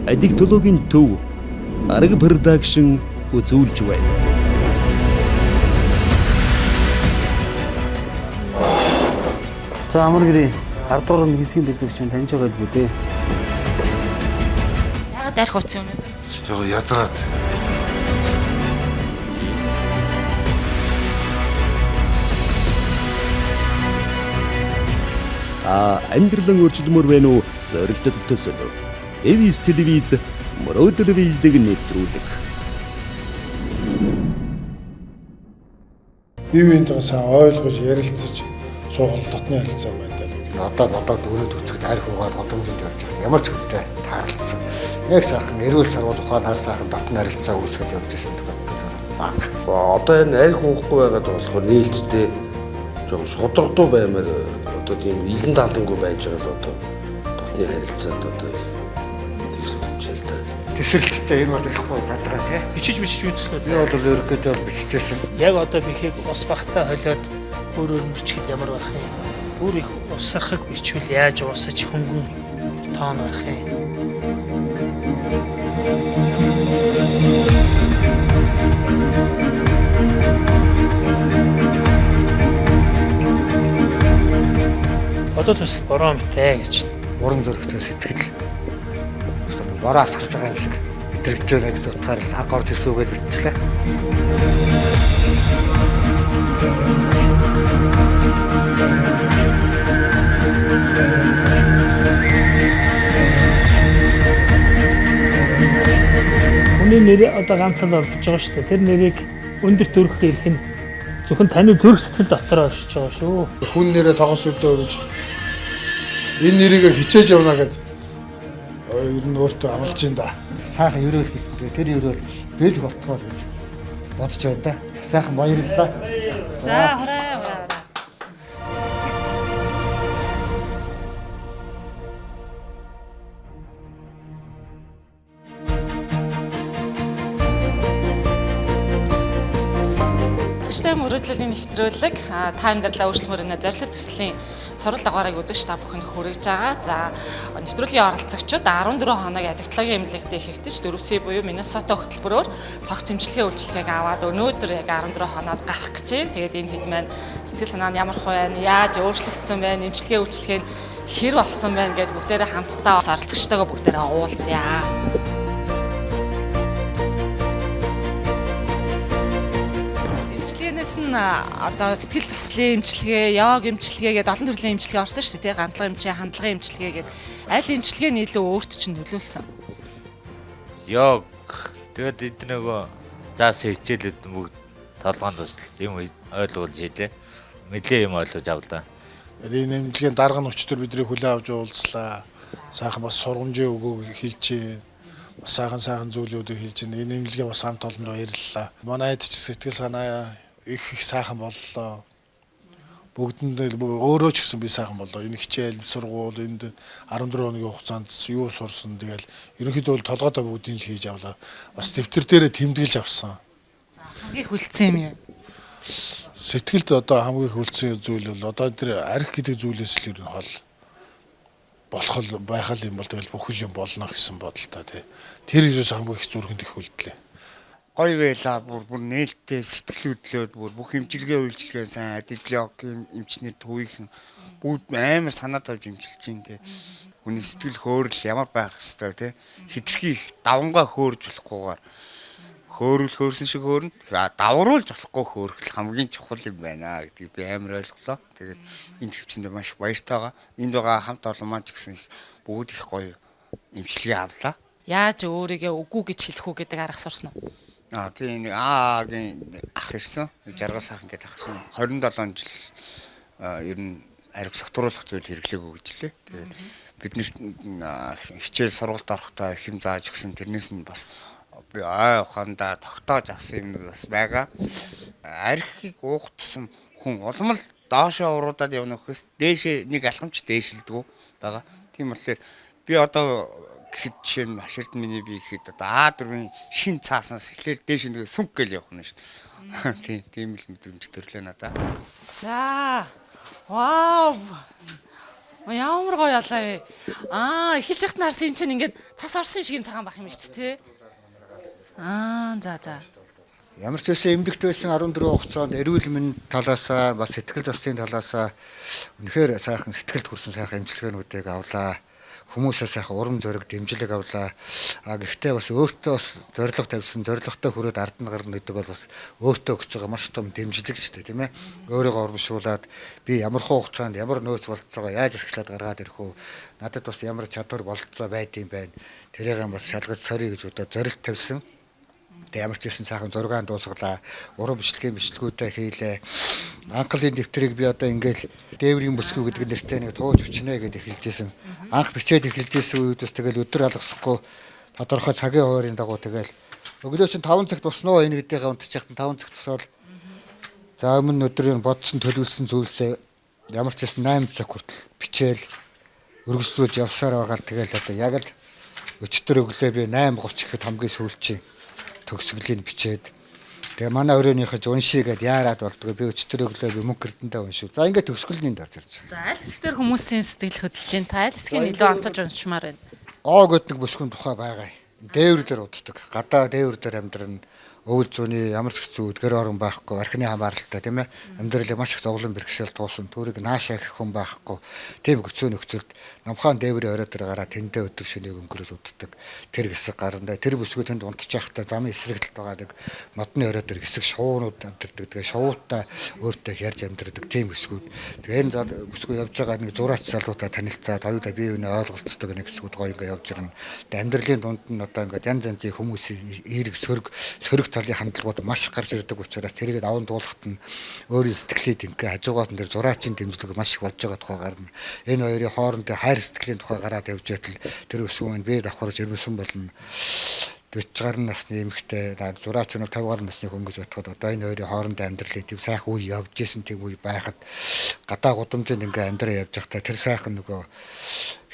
Аддиктологийн төв Арга production үзүүлж байна. За амар гэрээ 10 дугаар нь хэсгийн бэлэг чинь таньж байгаа л үү дээ. Яагаад арх утсан юм бэ? Жоо ядраад. Та амьдралан өөрчлөмөр байна уу? Зорилтод төсөл. Дэвис телевиз мөрөөдөл биелдэг нэвтрүүлэг. Бие биенийгээ сайн ойлгож ярилцаж суугал дотны харилцаа байна даа л гэдэг. Одоо бодоод өрөөд үзэхэд арх угаад годомжинд явж байгаа. Ямар ч хүнтэй тааралдсан. Нэг сайхан эрүүл сарвал ухаан хар сайхан дотны харилцаа үүсгээд явж исэн тохиолдол бага. Одоо энэ арх уухгүй байгаад болохоор нээлттэй жоохон шударгадуу баймаар одоо тийм илэн талангүй байж байгаа л одоо дотны харилцаанд одоо их тэгж л бодож л та. Тэсрэлттэй энэ бол их гой гадраа тий. Бичиж бичиж үзлээ. Би бол ерөнхийдөө бол биччихсэн. Яг одоо бихийг ус бахтаа холиод өөр өөр нь бичихэд ямар байх юм? Бүр их усархаг бичвэл яаж уусаж хөнгөн тоон гарах юм? Одоо төсөл бороо мтэй гэж. Урам зоригтой сэтгэл. Бороо асгарч байгаа юм шиг мэдрэгдэж байна гэсэн утгаар л анх орж ирсэн үгээр бичлээ. Хүний нэр одоо ганц л ордож байгаа шүү дээ. Тэр нэрийг өндөр төрөхөд ирэх нь зөвхөн таны зүрх сэтгэл дотор оршиж байгаа шүү. Хүн нэрээ тогос өдөө гэж энэ нэрийг хичээж явна гэд ер нь өөртөө амлаж ин да. Сайхан өрөөл гэсэн. Тэр өрөөл бэлг болтгоо гэж бодож байна да. Сайхан баярлалаа. За хураа хураа. Үзэгчтэй мөрөөдлийн нэвтрүүлэг та амьдралаа өөрчлөх мөрөнө зорилт төслийн цорол агаарыг үзэгч та бүхэнд хүргэж байгаа. За нэвтрүүлгийн оролцогчид 14 хоног аддиктологийн эмнэлэгтээ хэвтэж 4C буюу Миннесота хөтөлбөрөөр цогц эмчилгээ үйлчилгээг аваад өнөөдөр яг 14 хоноод гарах гэж байна. Тэгээд энэ хэд маань сэтгэл санаа нь ямар хөө байна, яаж өөрчлөгдсөн байна, эмчилгээ үйлчилгээ нь хэр болсон байна гэд бүгдээрээ хамтдаа оролцогчтойгоо бүгдээрээ уулзъя. Эмчилгээнээс нь одоо сэтгэл заслын эмчилгээ, йог эмчилгээ гэдэг олон төрлийн эмчилгээ орсон шүү дээ, тий? Гандлага эмчээ, хандлага эмчилгээ гэдэг аль эмчилгээ нь илүү өөрт чинь нөлөөлсөн? Йог. Тэгээд эд нөгөө заасан хичээлүүд нь бүгд толгоонд тусалт юм ойлгуулж хийлээ. Нэлээ юм ойлгож авлаа. Тэгээд энэ эмнэлгийн дарга нь өчтөр бидний хүлээ авч уулзлаа. Сайхан бас сургамжийн өгөөг хэлж чинь. Бас сайхан сайхан зүйлүүдийг хэлж чинь. Энэ эмнэлгийн бас хамт олонд баярлалаа. Манай айд ч сэтгэл санаа их их сайхан боллоо. Бүгдэнд өөрөө ч гэсэн би сайхан боллоо. Энэ хичээл, сургууль, энд 14 хоногийн хугацаанд юу сурсан тэгэл ерөнхийдөө бол толгойдоо бүгдийг л хийж авлаа. Бас дэвтэр дээрээ тэмдэглэж авсан. За хамгийн хүлцэн юм юу? Сэтгэлд одоо хамгийн хөлдсөн зүйл бол одоо тэр арх гэдэг зүйлээс л ер нь хол болох л байх л юм бол тэгэл бүх юм болно гэсэн бодолтой тий. Тэр ерөөс хамгийн их зүрхэнд их хөлдлээ. Гоё байла бүр бүр нээлттэй сэтгэл хөдлөөд бүр бүх эмчилгээ үйлчилгээ сайн адилог эмчнэр төвийнхэн бүгд амар санаа тавьж эмчилж байна те. Хүний сэтгэл хөөрөл ямар байх хэвээр те. Хитрхи их давангаа хөөрж болохгүйгээр хөөрөл хөөрсөн шиг хөөрнө. Давруулж болохгүй хөөрхөл хамгийн чухал юм байна гэдгийг би амар ойлголоо. Тэгээд энэ төвчөндөө маш их баяртай байгаа. Энд байгаа хамт олон маань ч гэсэн их бүгд их гоё эмчилгээ авлаа. Яаж өөрийгөө үгүй гэж хэлэх үү гэдэг арга сурсан уу? Аа тийм нэг аагийн ах ирсэн. Жаргал сайхан гэдэг ах ирсэн. 27 жил ер нь ариг согтруулах зүйл хэрэглээгүй гэж лээ. Тэгээд бид нэр хичээл сургалт орохдоо их юм зааж өгсөн. Тэрнээс нь бас би ой ухаандаа тогтоож авсан юмнууд бас байгаа. Архийг уух тусам хүн улам л доошоо уруудаад явна гэхээс дээшээ нэг алхамч дээшилдэггүй байгаа. Тийм болохоор би одоо гэхэд жишээ нь хаширд миний би гэхэд одоо А4-ийн шин цааснаас эхлээл дээш нэг сүнк гэл явах нь шүү дээ. Тийм л мэдрэмж төрлөө надаа. За. Вау. Ямар гоё ялаа вэ. Аа, эхэлж яхад нь харсан энэ чинь ингээд цас орсон юм шиг юм цагаан бах юм шиг чи, тий. Аа, за за. Ямар ч байсан эмнэлэгт байсан 14 хугацаанд эрүүл мэнд талаасаа бас сэтгэл засын талаасаа үнэхээр сайхан сэтгэлд хүрсэн сайхан эмчилгээнүүдийг авлаа. Хүмүүсээ сайхан урам зориг дэмжлэг авлаа. А гэхдээ бас өөртөө бас зорилго тавьсан, зорилготой хүрээд ард нь гарна гэдэг бол бас өөртөө өгч байгаа маш том дэмжлэг шүү дээ, тийм ээ. Өөрийгөө урамшуулад би ямар хугацаанд ямар нөөц болцоогоо яаж ашиглаад гаргаад ирэх үү? Надад бас ямар чадвар болцоо байдсан байх. Тэрийг бас шалгаж сорьё гэж бодоод зорилт тавьсан. Тэг ямар ч байсан сайхан 6 дуусгалаа. Уран бичлэгийн бичлэгүүдээ хийлээ. Анхлын дэвтрийг би одоо ингээл дээврийн бүсгүй гэдэг нэртэй нэг тууж өчнө гэдээ эхэлж исэн. Анх бичээд эхэлж исэн үед бас тэгэл өдөр алгасахгүй тодорхой цагийн хуваарийн дагуу тэгэл өглөө чинь 5 цагт уснаа энэ гэдгийг унтчих 5 цагт тусаад за өмнө өдрийн бодсон төлөвлөсөн зүйлсээ ямар ч байсан 8 цаг хүртэл бичээл өргөжлүүлж явсаар байгаа л тэгэл одоо яг л өчтөр өглөө би 8:30 гэхэд хамгийн сүүлчийн төгсгөлийн бичээд тэгээ манай өрөөнийхөө уншия гэд яарад болдгоо би өчтөр өглөө би мөнх эрдэндээ уншив. За ингээд төгсгөлийн орж ирж байгаа. За, аль хэсгээр хүмүүсийн сэтгэл хөдлөж байна? Та аль хэсгийг илүү онцолж уншмаар байна? Оо гэд нэг бүсгүн тухай байгаа. Дээвэр дээр уддаг. Гадаа дээвэр дээр амьдран өвөл зүүнний ямар ч хэцүү өдгөр орон байхгүй, архины хамааралтай тийм ээ. Амьдралыг маш их зовлон бэрхшээл туусан. Түүрийг наашаа гэх хүн байхгүй. Тийм хөцөө нөхцөлд намхаан дээврийн орой дээр гараад тэндээ өдөр шөнийг өнгөрөөж уддаг. Тэр хэсэг гарандаа тэр бүсгүй тэнд унтчих байхдаа замын эсрэг талд байгаа нэг модны орой дээр хэсэг шуунууд амьдардаг. Тэгээ шуутай өөртөө ярьж амьдардаг тийм бүсгүүд. Тэгээ энэ бүсгүй явж байгаа нэг зураач залуутай танилцаад хоёулаа бие биенээ ойлголцдог нэг хэсгүүд гоё ингээ явж ирнэ. Тэгээ амьдралын дунд нь одоо ингээд янз янзын хүмүүсийн эерэг сөрөг сөрөг талын хандлагууд маш гарч ирдэг учраас тэрийг даван дуулахад нь өөрийн сэтгэлийг тэнхээ хажуугаас нь тэр зураачийн дэмжлэг маш их болж байгаа тухай гарна. Энэ хоёрын хоорондын хайр сэтгэлийн тухай гараад явж байтал тэр өсвөн маань бие давхарж ирмэсэн болно. 40 гаруй насны эмэгтэй зураач нь 50 гаруй насны хүн гэж бодоход одоо энэ хоёрын хоорондын амьдралыг тийм сайхан үе явж исэн тийм үе байхад гадаа гудамжинд ингээ амьдраа явж байхдаа тэр сайхан нөгөө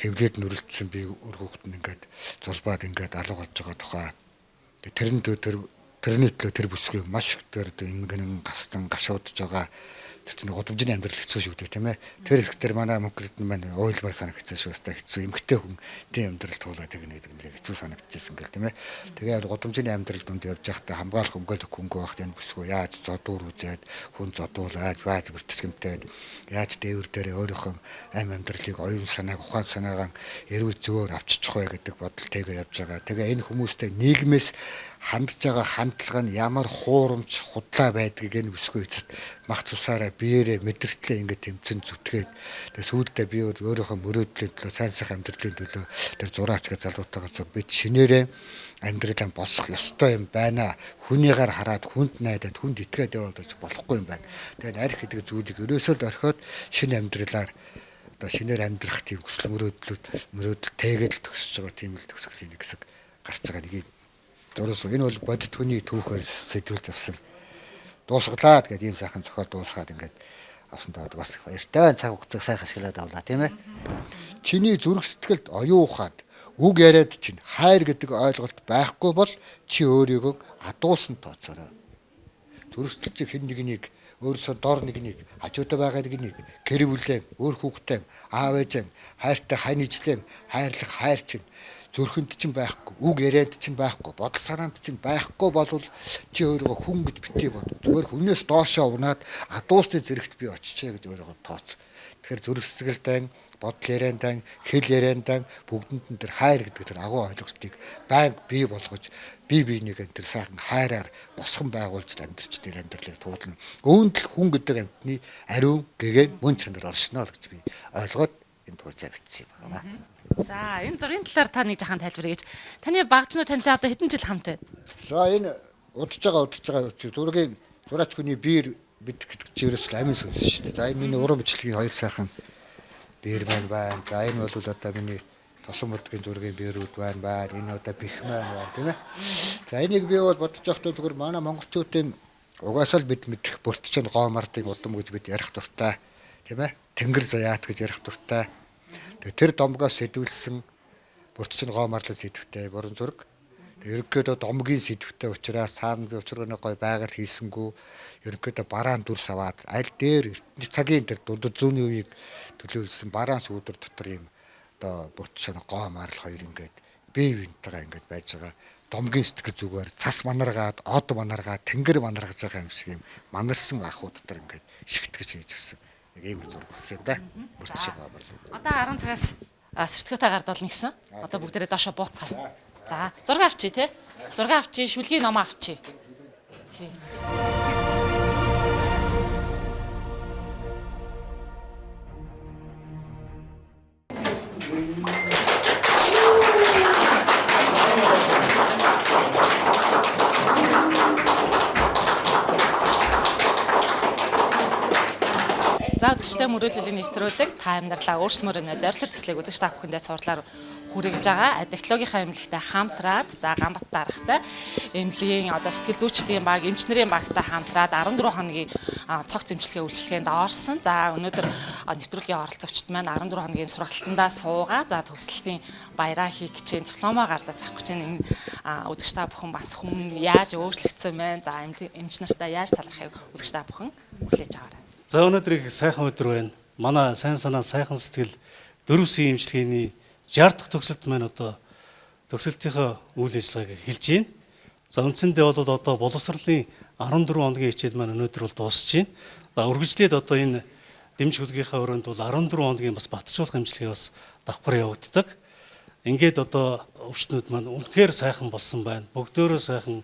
хэвлээд нүрэлдсэн би үр хүүхэд нь ингээд зулбаад ингээд алга болж байгаа тухай. Тэрэн тэр тэрний төлөө тэр бүсгүй маш их тэр эмгэнэн гастан гашуудж байгаа. Тэр чинь гудамжны амьдрал хэцүү шүү дээ, тийм ээ. Тэр хэсэг дээр манай мөнх эрдэнэ маань уйлмаар санагдсан шүү дээ. Хэцүү эмгтэй хүн тийм амьдрал туулаад тэгнэ гэдэг нь хэцүү санагдчихсэн гэл, тийм ээ. Тэгээд гудамжны амьдрал дунд явж байхдаа хамгаалах өмгөөлөх хөнгөө байхад энэ бүсгүй яаж зодуур үзээд хүн зодуулаад яаж бүртгэмтэй яаж дээвэр дээр өөрийнхөө ам амьдралыг оюун санааг ухаан санаагаа эрүүл зөвөөр авчичих вэ гэдэг бодол тэгээ явж байгаа. Тэгээ энэ хүмүүстэй нийгмээс хандж байгаа хандлага нь ямар хуурамч худлаа байдгийг энэ бүсгүй эцэст мах цусаараа биеэрээ мэдэртлээ ингээд тэмцэн зүтгээд тэгээ сүүлдээ би өөрийнхөө мөрөөдлийн төлөө сайн сайхан амьдралын төлөө тэр зураач гэж залуутайгаа зүг бид шинээрээ амьдралаа босох ёстой юм байна. Хүнийгээр хараад хүнд найдаад хүнд итгээд яваад болохгүй юм байна. Тэгээд арх гэдэг зүйлийг ерөөсөө л орхиод шинэ амьдралаар одоо шинээр амьдрах тийм хүсэл мөрөөдлүүд мөрөөдөл тэгээд л төгсөж байгаа тийм л төгсгөлийн нэг хэсэг гарч байгаа нэг юм. Зурс энэ бол бодит хүний түүхээр сэтгүүлж авсан. Дуусгалаа гэдэг ийм сайхан зохиол дуусгаад ингээд авсан таад бас их баяртай. Цаг хугацааг сайхан ашиглаад авлаа тийм ээ. Чиний зүрх сэтгэлд оюун ухаанд үг яриад чинь хайр гэдэг ойлголт байхгүй бол чи өөрийгөө адуусан тооцоорой. Зүрх сэтгэл чи хэн нэгнийг өөрөөсөө дор нэгнийг хажуудаа байгаа нэгнийг гэр бүлээ өөр хүүхдээ аав ээжээ хайртай хань ижлээ хайрлах хайр чинь зүрхэнд чинь байхгүй, үг яриад чинь байхгүй, бодол санаанд чинь байхгүй болвол чи өөрийгөө хүн гэж битгий бод. Зүгээр хүнээс доошоо унаад адуусны зэрэгт би очичээ гэж өөрийгөө тооц. Тэгэхээр зүрх сэтгэлдэн, бодол яриандан, хэл яриандан бүгдэнд нь тэр хайр гэдэг тэр агуу ойлголтыг байнга бий болгож бие биенийг тэр сайхан хайраар босгон байгуулж амьдарч тэр амьдралыг туулна. Үүнд л хүн гэдэг амьтны ариун гэгээн мөн чанар оршино л гэж би ойлгоод энэ туужаа бичсэн юм байна. За, энэ зургийн талаар та нэг жахан тайлбар өгөөч. Таны багжнууд тантай одоо хэдэн жил хамт байна? За, энэ удаж байгаа зургийн зураач хүний биер бид гэдэг чинь ерөөсөө амин сүнс шүү дээ. За, энэ миний уран бичлэгийн хоёр сайхан биер маань байна. За, энэ бол одоо миний тосон модгийн зургийн биерүүд байна. Энэ одоо бих маань байна, тийм ээ. За, энийг би бол бодож байхдаа зүгээр манай монголчуудын угаасаа л бид мэдэх бүрт чинь гоо мартыг удам гэж бид ярих дуртай, тийм ээ. Тэнгэр заяат гэж ярих дуртай. Тэр домгоос сэдвэлсэн бүрт чинь гоо марлаа сэдвтэй буран зураг. Ерөнхийдөө домгийн сэдвтэй учраас цаана би учиргааны гой байгаль хийсэнгүү ерөнхийдөө бараан дүрс аваад аль дээр эртний цагийн тэр дунд зүүнний үеийг төлөөлсөн бараан сүүдэр дотор ийм одоо бүрт шана гоо марл хоёр ингээд бие биентэйгээ ингээд байж байгаа домгийн сэтгэл зүгээр цас манаргаад од манаргаад тэнгэр манаргаж байгаа юм шиг юм манарсан ахуй дотор ингээд шигтгэж хийж гисэн. Яг ийм зураг болсон юм да. Бүрт шиг гоо марл. Одоо 10 цагаас сертификатаа гардуулна гэсэн. Одоо бүгдээрээ доошо бууцгаая. За, зураг авчи те. Зураг авчи, шүлгийн ном авчи. Тий. За үзэгчтэй мөрөөдлийн нэвтрүүлэг та амьдралаа өөрчлөмөр өнө зорилт төслийг үзэгч та бүхэндээ цуурлаар хүргэж байгаа. Адиктологийнхаа эмнэлэгтэй хамтраад за Ганбат даргатай эмнэлгийн одоо сэтгэл зүйчдийн баг, эмч нарын багтай хамтраад 14 хоногийн цогц эмчилгээ үйлчилгээнд орсон. За өнөөдөр нэвтрүүлгийн оролцогчд маань 14 хоногийн сургалтандаа суугаа. За төгсөлтийн баяраа хийх гэж байна. Дипломоо гардаж авах гэж байна. Энэ үзэгч та бүхэн бас хүн яаж өөрчлөгдсөн бэ? За эмч нартай яаж талархахыг үзэгч та бүхэн хүлээж аваарай. За өнөөдөр их сайхан өдөр байна. Манай сайн санаа сайхан сэтгэл 4C эмчилгээний 60 дахь төгсөлт маань одоо төгсөлтийнхөө үйл ажиллагааг эхэлж байна. За үндсэндээ бол одоо боловсролын 14 хоногийн хичээл маань өнөөдөр бол дуусч байна. За үргэлжлээд одоо энэ дэмжих хөдөлгөөнийхөө өрөөнд бол 14 хоногийн бас батжуулах эмчилгээ бас давхар явагддаг. Ингээд одоо өвчтнүүд маань үнэхээр сайхан болсон байна. Бүгдөөрөө сайхан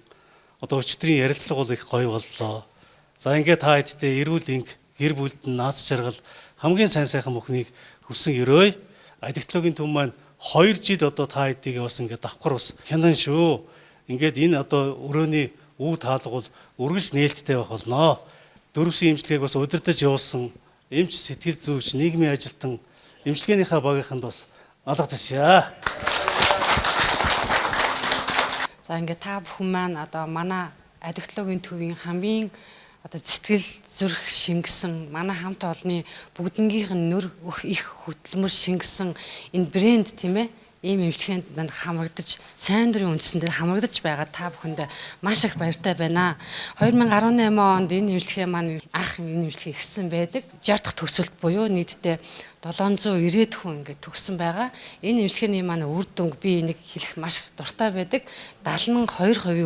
одоо өчигдрийн ярилцлага бол их гоё боллоо. За ингээд та хэдтэй эрүүл инг гэр бүлд нь наац жаргал хамгийн сайн сайхан бүхнийг хүссэн өрөөе. Адиктологийн төв маань 2 жил одоо та хэдийг бас ингээд давхар бас хянан шүү. Ингээд энэ одоо өрөөний үе таалга бол үргэлж нээлттэй байх болно. 4C эмчилгээг бас удирдах явуулсан эмч сэтгэл зүйч нийгмийн ажилтан эмчилгээнийхээ багийнханд бас алга ташаа. За ингээд та бүхэн маань одоо манай адиктологийн төвийн хамгийн одоо сэтгэл зүрх шингэсэн манай хамт олонны бүгднгийнх нь нөр их хөдөлмөр шингэсэн энэ брэнд тийм ээ ийм эмчилгээнд манд хамрагдаж сайн дурын үндсэн дээр хамрагдаж байгаа та бүхэнд маш их баяртай байна. 2018 онд энэ эмчилгээ маань анх энэ эмчилгээ ихсэн байдаг. 60 дахь төгсөлт буюу нийтдээ 790 хүн ингээд төгссөн байгаа. Энэ эмчилгээний маань үр дүнг би энийг хэлэх маш их дуртай байдаг. 72%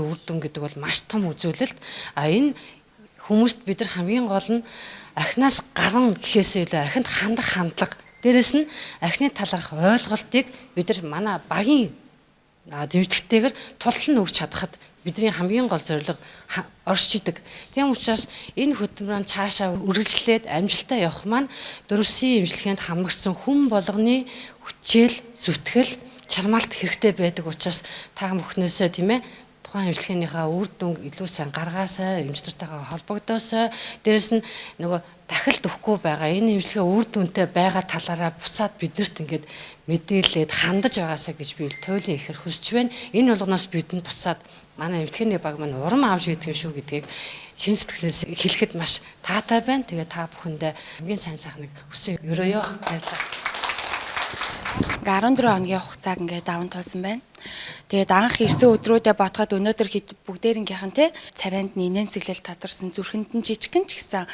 үр дүн гэдэг бол маш том үзүүлэлт. А энэ хүмүүст бид нар хамгийн гол нь архинаас гарan гэхээсээ илүү архинд хандах хандлага, дээрэс нь архины талаарх ойлголтыг бид нар манай багийн дэмжлэгтэйгээр тултал нь өгч чадхад бидний хамгийн гол зорилго оршиж идэг. Тийм учраас энэ хөтөлбөр нь цаашаа үргэлжлээд амжилттай явах маань 4C эмчилгээнд хамрагдсан хүн болгоны хүчээл, зүтгэл, чармаалт хэрэгтэй байдаг учраас та бүхнээсээ тийм ээ тухайн эмчилгээнийхээ үр дүнг илүү сайн гаргаасай, эмч нартайгаа холбогдоосой, дээрэс нь нөгөө дахилт өгөхгүй байгаа энэ эмчилгээ үр дүнтэй байгаа талаараа буцаад биднэрт ингээд мэдээлээд хандаж байгаасаа гэж би туйлын ихээр хүсэж байна. Энэ болгоноос бидэнд буцаад манай эмчилгээний баг маань урам авч идэх юм шүү гэдгийг шин сэтгэлээс хэлэхэд маш таатай байна. Тэгээ та бүхэндээ хамгийн сайн сайхныг хүсэн өрөөё. Баярлалаа. 14 хоногийн хугацааг ингээд даван туулсан байна. Тэгээд анх ирсэн өдрүүдээ бодоход өнөөдөр бүгдээрнгийнх нь те царайнд нь инээмсэглэл тодорсон, зүрхэнд нь жижигхэн ч гэсэн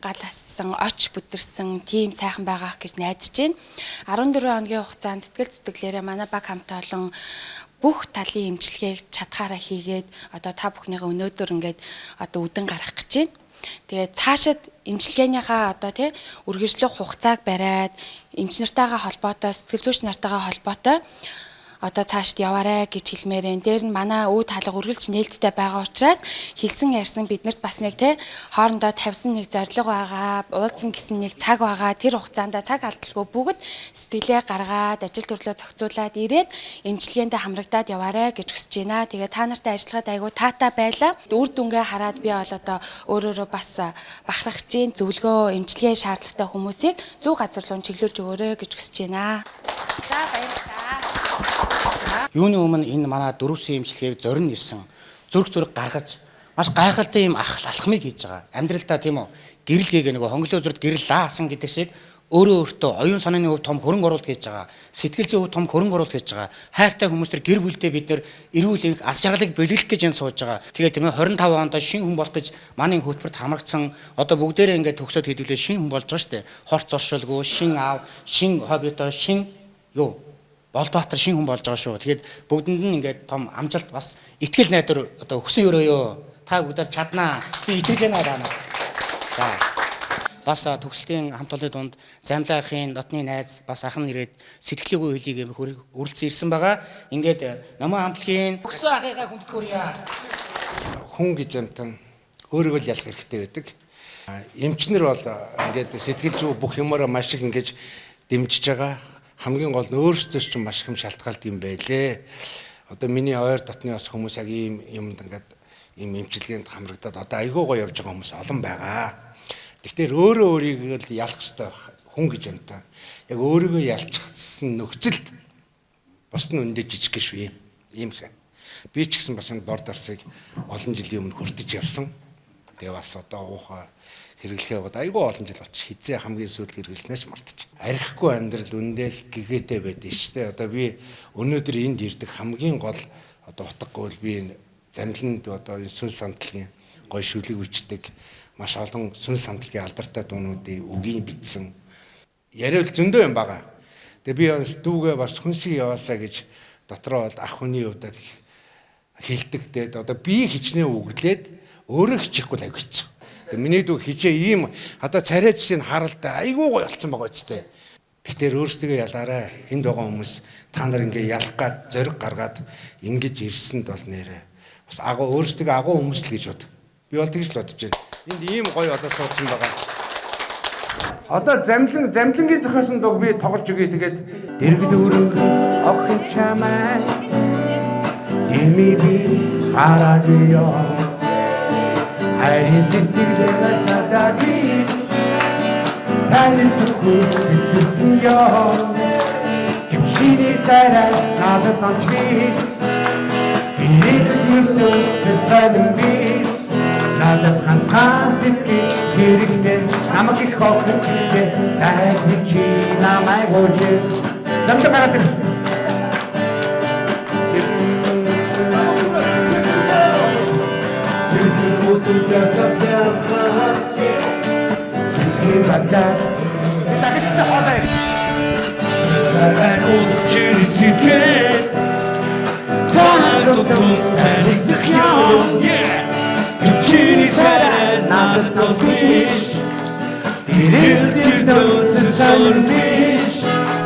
гал ассан, оч бүдэрсэн тийм сайхан байгаах гэж найдаж байна. 14 хоногийн хугацаанд сэтгэл зүтгэлээрээ манай баг хамт олон бүх талын эмчилгээг чадхаараа хийгээд одоо та бүхнийгээ өнөөдөр ингээд одоо үдэн гаргах гэж байна. Тэгээд цаашид эмчилгээнийхээ одоо тий үргэлжлэх хугацааг бариад эмч нартайгаа холбоотой, сэтгэл зүйч нартайгаа холбоотой одоо цаашд яваарэ гэж хэлмээр байна. Дээр нь манай өө талга үргэлж нээлттэй байгаа учраас хэлсэн ярьсан биднэрт бас нэг те хоорондоо тавьсан нэг зорилго байгаа, уулзсан гэсэн нэг цаг байгаа. Тэр хугацаанд цаг алдалгүй бүгд сэтгэлээ гаргаад ажил төрлөө зохицуулаад ирээд эмчилгээндээ хамрагдаад яваарэ гэж хүсэж байна. Тэгээ та нартай ажиллахад айгүй таатай байлаа. Үр дүнгээ хараад би бол одоо өөрөөрөө бас бахархаж гин зөвлөгөө, эмчилгээ шаардлагатай хүмүүсийг зөв газар руу чиглүүлж өгөөрэй гэж хүсэж байна. За баярлалаа. Юуны өмнө энэ манай 4C эмчилгээг зорино ирсэн зүрх гаргаж маш гайхалтай юм алхмыг хийж байгаа. Амьдралдаа тийм үү гэрэл гээгээ нөгөө хонглоо зүрд гэрэл лаасан гэдэг шиг Өөрөө өөртөө оюун санааны хувьд том хөрөнгө оруулалт хийж байгаа. Сэтгэл зүйн хувьд том хөрөнгө оруулалт хийж байгаа. Хайртай хүмүүс төр гэр бүлдээ бид нэр эрүүл энх аз жаргалыг бэлэглэх гэж энэ сууж байгаа. Тэгээд тийм ээ 25 онд шинэ хүн болох гэж манай хөтөлбөрт хамрагдсан одоо бүгдээрээ ингээд төгсөөд хэдүүлээ шинэ хүн болж байгаа шүү дээ. Хорт зуршилгүй, шин аав, шин хоббитой, шин юу Болбаатар шин хүн болж байгаа шүү. Тэгээд бүгдэнд нь ингээд том амжилт бас итгэл найдвар одоо өгсөн өрөөё. Та бүгдээр чаднаа. Би итгэж байна та нар. За. Бас төгсөлтийн хамт олонны дунд Замлаа ахын дотны найз бас ах нь ирээд сэтгэлээгүй хэлийг үргэлжлэн ирсэн байгаа. Ингээд номын хамтлагийн өгсөн ахыгаа хүндэтгэрье. Хүн гэж амтан өөрийгөө л ялах хэрэгтэй байдаг. Эмчнэр бол ингээд сэтгэл зүй бүх юмараа маш их ингэж дэмжиж байгаа. Хамгийн гол нь өөрсдөөс ч маш их юм шалтгаалдаг юм байлээ. Одоо миний ойр дотны бас хүмүүс яг ийм юмд ингээд ийм эмчилгээнд хамрагдаад одоо айгүй гоё явж байгаа хүмүүс олон байгаа. Тэгэхээр өөрөө өөрийгөө л ялах ёстой хүн гэж юм та. Яг өөрийгөө ялчихсан нөхцөлд бус нь өндөө жижиг шүү юм. Ийм их. Би ч гэсэн бас энэ борд арсыг олон жилийн өмнө хүртэж явсан. Тэгээ бас одоо уухаа хэрэглэхээ бод айгүй олон жил болчих. Хизээ хамгийн сүүлд хэрэглэснээс мартчих. Архигүй амьдрал үндэ л гэгээтэй байдэн шүү дээ. Одоо би өнөөдөр энд ирдэг хамгийн гол одоо утгагүй бол би энэ замланд одоо энэ сүнс самтлагийн гой шүлэг бичдэг. Маш олон сүнс самтлагийн алдартай дуунуудыг үгийн бичсэн. Яриул зөндөө юм байгаа. Тэгээ би бас дүүгээ бас хүнсийг яваасаа гэж дотроо бол ах хүний хувьдад хэлдэг. Тэгээд одоо би хичнээн үглээд өөрөө хичихгүй л аяг хэцүү. Тэгээ миний дүү хичээ ийм одоо царай жишээ нь харалтай айгүй гоё болцсон байгаа ч тийм. Тэгэхээр өөрсдөө ялаарай. Энд байгаа хүмүүс та нар ингээ ялах гад зориг гаргаад ингэж ирсэнд бол нэрээ. Бас агуу өөрсдөө агуу хүмүүс л гэж бод. Би бол тэгж л бодож байна. Энд ийм гоё одоо суудсан байгаа. Одоо замлангийн зохиосон дууг би тоглож өгье. Тэгээд дэргэд өрөнгө охин чамай дэмий би харагдъя. Хайрын сэтгэлээ чадаагүй таны зүрх сэтгэлзэн ёо. Гимшиний царай надад онц биш. Ирээдүйд ертөнцид сонин биш. Надад ганцхан сэтгэл хэрэгтэй, намайг их охин хэрэгтэй, найз минь чи намайг уужээ. Замд гараад ир.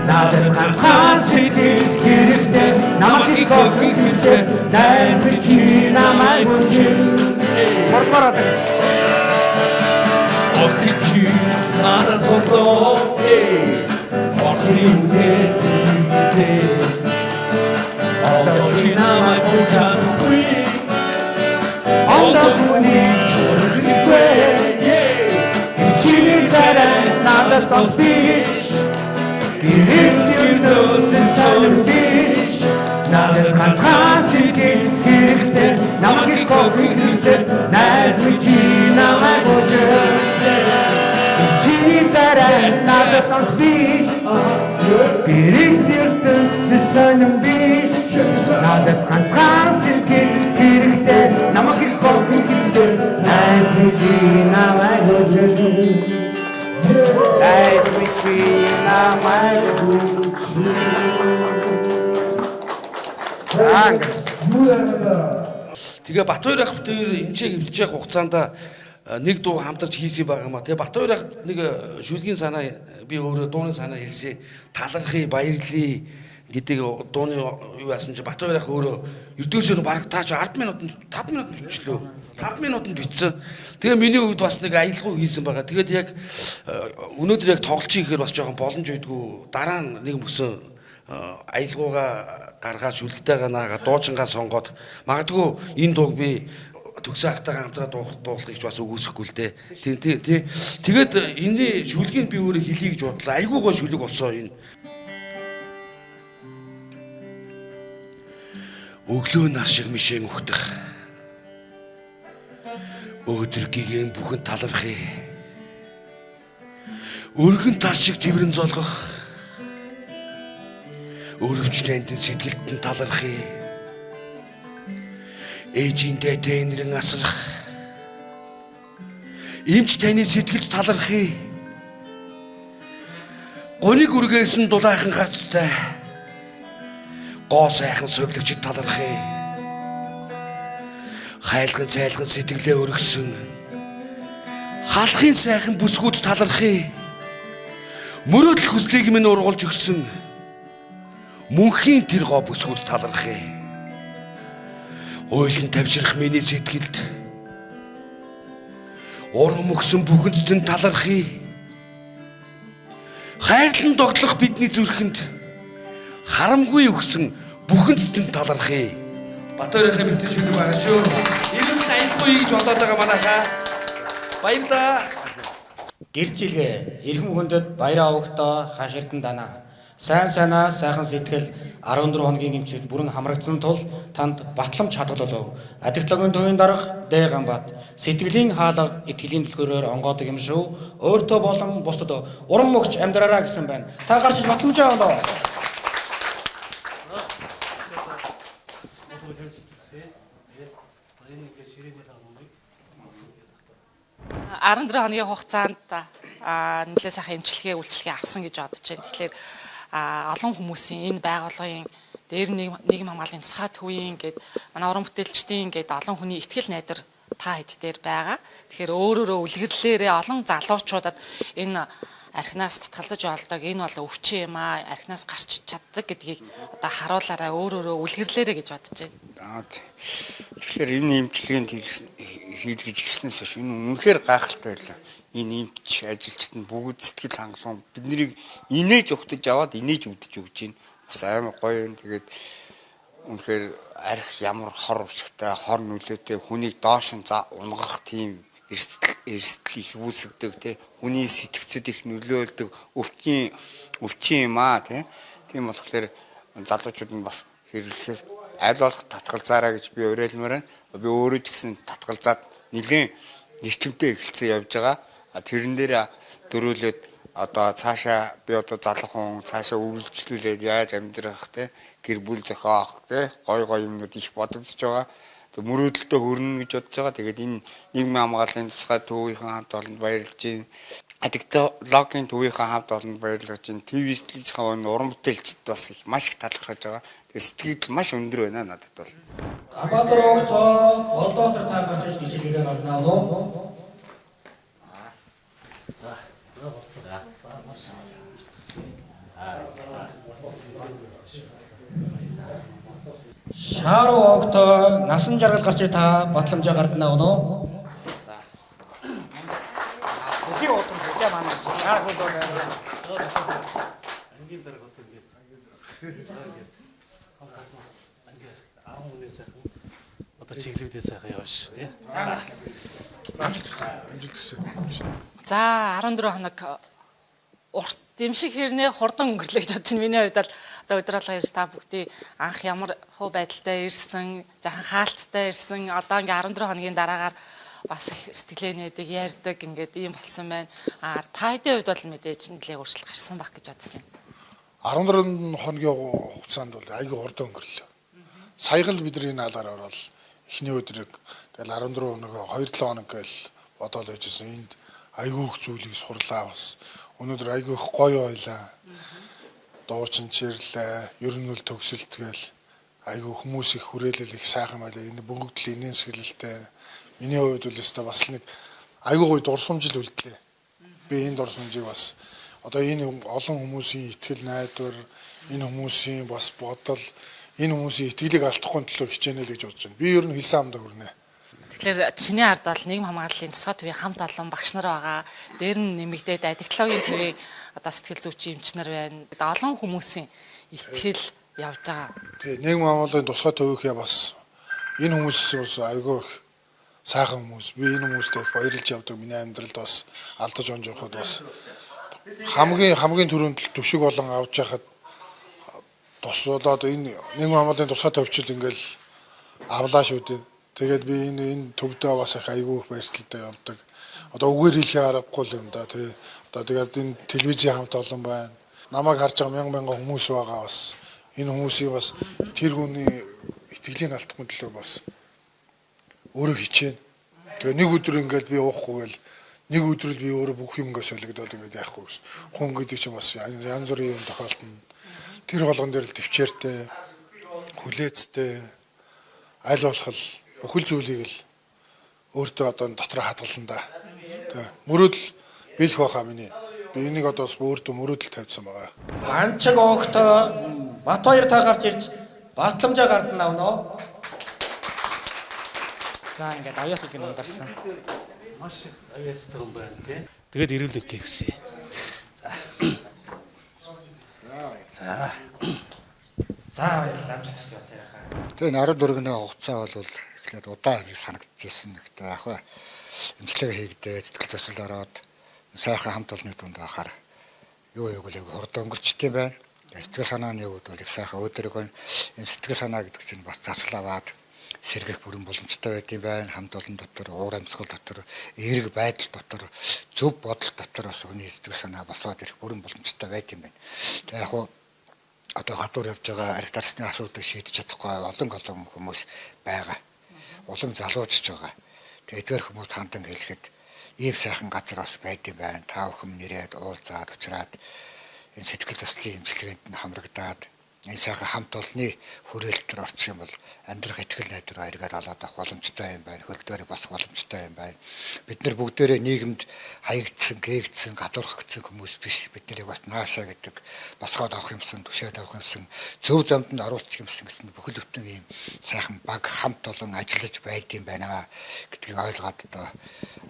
Надад ганцхан сэтгэл хэрэгтэй, намайг их охин хэрэгтэй, найз минь чи намайг уужээ. Борбороо. Охин чи надад содоо, орсны үгээр дийдээ. Одоо чи намайг уурч чадахгүй, одоо хүнийг чурахгүй. Чиний царай надад онц биш. Гэрэл ертөнцид сонин биш. Надад ганцхан сэтгэл хэрэгтэй, намайг их охин хэрэгтэй, найз минь чи намайг уужээ. Чиний царай надад онц биш. Гэрэл ертөнцид сонин биш. Надад ганцхан сэтгэл хэрэгтэй, намайг их охин хэрэгтэй, найз минь чи намайг уужээ. Найз минь чи намайг уужээ. Тэгээ Батбаяр ах битээр эмчээ эвдэж явах хугацаанд нэг дуу хамтарч хийсэн байгаа юм а. Тэгээ Батбаяр ах нэг шүлгийн санаа би өөрөө дууны санаа хэлсэн. Талархъя, баярлая гэдэг дууны юу яасан чи Батбаяр ах өөрөө ердөөсөө бараг таач 10 минутанд 5 минутанд бичлээ. 5 минутанд бичсэн. Тэгээ миний хувьд бас нэг аялгау хийсэн байгаа. Тэгээд яг өнөөдөр яг тоглолч хийхээр бас жоохон боломж байдгүй. Дараа нь нэг мөсөн аялгаугаа гаргаад шүлгтэйгээ наагаа дуучингаа сонгоод магадгүй энэ дууг би төгсөн ахтайгаа хамтраа дуулахыг ч бас үгүйсэхгүй л дээ. Тийм тийм тий. Тэгээд энэний шүлгийг би өөрөө хэлье гэж бодлоо. Айгүй гой шүлэг болсон энэ. Өглөө нар шиг мишэн өгдөх. Өдөр гигэн бүхэн талархъя. Өргөн тал шиг тэрэн золгох. Өрөвчлэндэн сэтгэлд нь талархъя. Ээжиндээ тэнэрэн асрах. Эмч таны сэтгэлд талархъя. Гуниг үргээсэн дулаахан гарцтай. Гоо сайхан сувилагчид талархъя. Хайлган цайлган сэтгэлээ өргөсөн. Халахын сайхан бүсгүүд талархъя. Мөрөөдөл хүслийг минь ургуулж өгсөн. Мөнхийн тэр гоо бүсгүүд талархъя. Уйлан тавширх миний сэтгэлд урам өгсөн бүхэнд нь талархъя. Хайрлан догтлох бидний зүрхэнд харамгүй өгсөн бүхэнд нь талархъя. Батөрийнхээ бичсэн шүлэг байгаа шүү. Ирэмт аяхгүй гэж бодоод байгаа манайхаа. Баярлалаа. Гэрчилгээ эрхэм хүндэд баяраа овогтой хаширдан данаа. Сайн санаа, сайхан сэтгэл 14 хоногийн эмчүүд бүрэн хамрагдсан тул танд батламж хадгалав. Адигтлагын төвийн дарга Д Ганбат сэтгэлийн хаалга итгэлийн түлхүүрээр онгоодог юм шүү. Өөртөө болон бусдад урам өгч амьдраараа гэсэн байна. Та гарч иж батламжаа олоо. А 14 хоногийн хугацаанд нэлээд сайхан эмчилгээ, үйлчилгээ авсан гэж бодож байна. Тэгэхээр олон хүмүүсийн энэ байгууллагын дээр нийгэм хамгааллын тусгай төвийн гээд манай уран бүтээлчдийн гээд олон хүний итгэл найдвар та хэд дээр байгаа. Тэгэхээр өөрөөрөө үлгэрлээрээ олон залуучуудад энэ архинаас татгалзаж болдог, энэ бол өвчин юм аа, архинаас гарч чаддаг гэдгийг одоо харуулаарай өөрөөрөө үлгэрлээрээ гэж бодож байна. Тэгэхээр энэ эмчилгээнд хийлгэж ирснээс хойш энэ үнэхээр гайхалтай байлаа. Энэ эмч ажилчид нь бүгд сэтгэл хангалуун биднийг инээж угтаж аваад инээж үдэж өгч байна. Бас амар гоё юм. Тэгээд үнэхээр арх ямар хор өвчтэй, хор нөлөөтэй хүнийг доош нь унгах тийм эрсдэл их үүсгдэг тий. Хүний сэтгцэд их нөлөөлдөг өвчин юм аа тий. Тийм болохоор залуучууд нь бас хэрэглэхээс аль болох татгалзаарай гэж би уриалмаар байна. Би өөрөө ч гэсэн татгалзаад нэлээд эрчимтэй эхэлсэн явж байгаа. Тэрэн дээр дөрөөлөд одоо цаашаа би одоо залуу хүн цаашаа үргэлжлүүлээд яаж амьдрах те гэр бүл зохиох те гой гой юмнууд их бодогдож байгаа. Тэг мөрөөдөлтөд хүрнэ гэж бодож байгаа. Тэгээд энэ нийгмийн хамгааллын тусгай төвийн хамт олонд баярлж байна. Адиктологийн төвийн хамт олонд баярлаж байна. ТV сэтгэлжийн уран бүтээлчд бас их маш их талархаж байгаа. Тэгээд сэтгэл маш өндөр байна надад бол. Амбаатар огтоо болдоотор та гарч иж хичээлээ гарнаа уу? Шааруу огтоо насан жаргал гарч та батламжаа гарднаа уу? За. Бүхий удам шүү дээ манай. Шаар хөлөө байна. Ангийн дарга одоо ингээд ингээд ангийн 10 хүний сайхан одоо чиглэлүүдээ сайхан яваа шүү тий. Амжилт хүсье. За 14 хоног урт юм шиг хэрнээ хурдан өнгөрлөө гэж бодож байна. Миний хувьд бол одоо өдөр болгон ирж та бүгдийг анх ямар хуу байдалтай ирсэн, жаахан хаалттай ирсэн. Одоо ингээ 14 хоногийн дараагаар бас их сэтгэлээ нээдэг, ярьдаг ингээд ийм болсон байна. А та хэдийн хувьд бол мэдээж нэлээд өөрчлөлт гарсан байх гэж бодож байна. 14 хоногийн хугацаанд бол айгүй хурдан өнгөрлөө. Саяг л бидний энэ алгаар ороод эхний өдрийг тэгэл 14 хоног 2-7 хоног гээл бодоол байжсэн. Энд айгүй их зүйлийг сурлаа бас. Өнөөдөр айгүй их гоё байлаа. Дуучин чирлээ, ер нь бол төгсөлт гээл айгүй хүмүүс их хүрээлэл их сайхан байлаа. Энэ бөнгөгдөл инээмсэглэлтэй. Миний хувьд бол өстой бас нэг айгүй гоё дурсамжил үлдлээ. Би энэ дурсамжийг бас одоо энэ олон хүмүүсийн итгэл найдвар, энэ хүмүүсийн бас бодол, энэ хүмүүсийн итгэлийг алдахгүй төлөө хичээнэ л гэж бодож байна. Би ер нь хэлсэн амдаа хүрнэ. Тэгэхээр чиний ард бол нийгэм хамгааллын тусгай төвийн хамт олон багш нар байгаа. Дээр нь нэмэгдээд адиктологийн төвийн одоо сэтгэл зүйчийн эмч нар байна. Олон хүмүүсийн итгэл явж байгаа. Тэгээ нийгэм хамгааллын тусгай төвийнхээ бас энэ хүмүүс бас айгүй их сайхан хүмүүс. Би энэ хүмүүстэй их баярлж явдаг. Миний амьдралд бас алдаж онж явахад бас хамгийн түрүүнд л түшиг болон авч яхад тус болоод энэ нийгэм хамгааллын тусгай төвчл ингээл авлаа шүү дээ. Тэгээд би энэ төвдөө бас их айгүй их баяртай явдаг. Одоо үгээр хэлэхээ аргагүй юм да. Тэгээ Одоо тэгээд энэ телевизийн хамт олон байна. Намайг харж байгаа мянган мянган хүмүүс байгаа бас. Энэ хүмүүсийг бас тэр хүний итгэлийг алдахгүй төлөө бас өөрөө хичээнэ. Тэгээ нэг өдөр ингээд би уухгүй гэл нэг өдөр л би өөрөө бүх юм ингээд солигдоод ингээд яахгүй гэсэн. Хүн гэдэг чинь бас янз бүрийн юм тохиолдно. Тэр болгон дээр л төвчээртэй, хүлээцтэй, аль болох л бүхэл зүйлийг л өөртөө одоо дотроо хадгална да. Тэгээ мөрөөдөл бэлэх байхаа миний. Би энийг одоо бас өөртөө мөрөөдөл тавьсан байгаа. Банчиг оогтой Батбаяр та гарч ирж батламжаа гардан авна уу? За ингээд авьяас үлгэн ундарсан. Маш их авьяастай хүн байна тий. Тэгээд эрүүл мэндийг хүсье. За. За. За баярлалаа. Амжилт хүсье баярхаа. Тэгээ 14-ний хугацаа бол эхлээд удаан хэрэг санагдчихсэн. Гэхдээ яг хаа эмчилгээ хийгдээ, сэтгэл зүйн ороод сайхан хамт олонны дунд байхаар юу юуг л хурд өнгөрчтэй байна. Сэтгэл санааны хувьд бол их сайхан өөдрөг байна. Энэ сэтгэл санаа гэдэг чинь бас засал аваад сэргэх бүрэн боломжтой байд юм байна. Хамт олон дотор, уур амьсгал дотор, эерэг байдал дотор, зөв бодол дотор бас хүний сэтгэл санаа босоод ирэх бүрэн боломжтой байд юм байна. Тэгээ яг хуу одоо гадуур явж байгаа арх дарсны асуудыг шийдэж чадахгүй олон олон хүмүүс байгаа. Улам залуужж байгаа. Тэгээ эдгээр хүмүүс хандан хэлэхэд ийм сайхан газар бас байд юм байна. Та бүхэн нэрээд уулзаад уучраад энэ сэтгэл заслын эмчилгээнд нь хамрагдаад энэ сайхан хамт олонны хүрээлэл төр орчих юм бол амьдрах итгэл найдвараа эргээд олоод авах боломжтой юм байна. Хөл дээрээ босох боломжтой юм байна. Бид нар бүгдээрээ нийгэмд хаягдсан, гээгдсэн, гадуурхагдсан хүмүүс биш. Бид нарыг бас наашаа гэдэг босгоод авах юмсан, түшээд авах юмсан, зөв замд нь оруулчих юмсан гэсэн бүхэл бүтэн ийм сайхан баг хамт олон ажиллаж байд юм байна гэдгийг ойлгоод одоо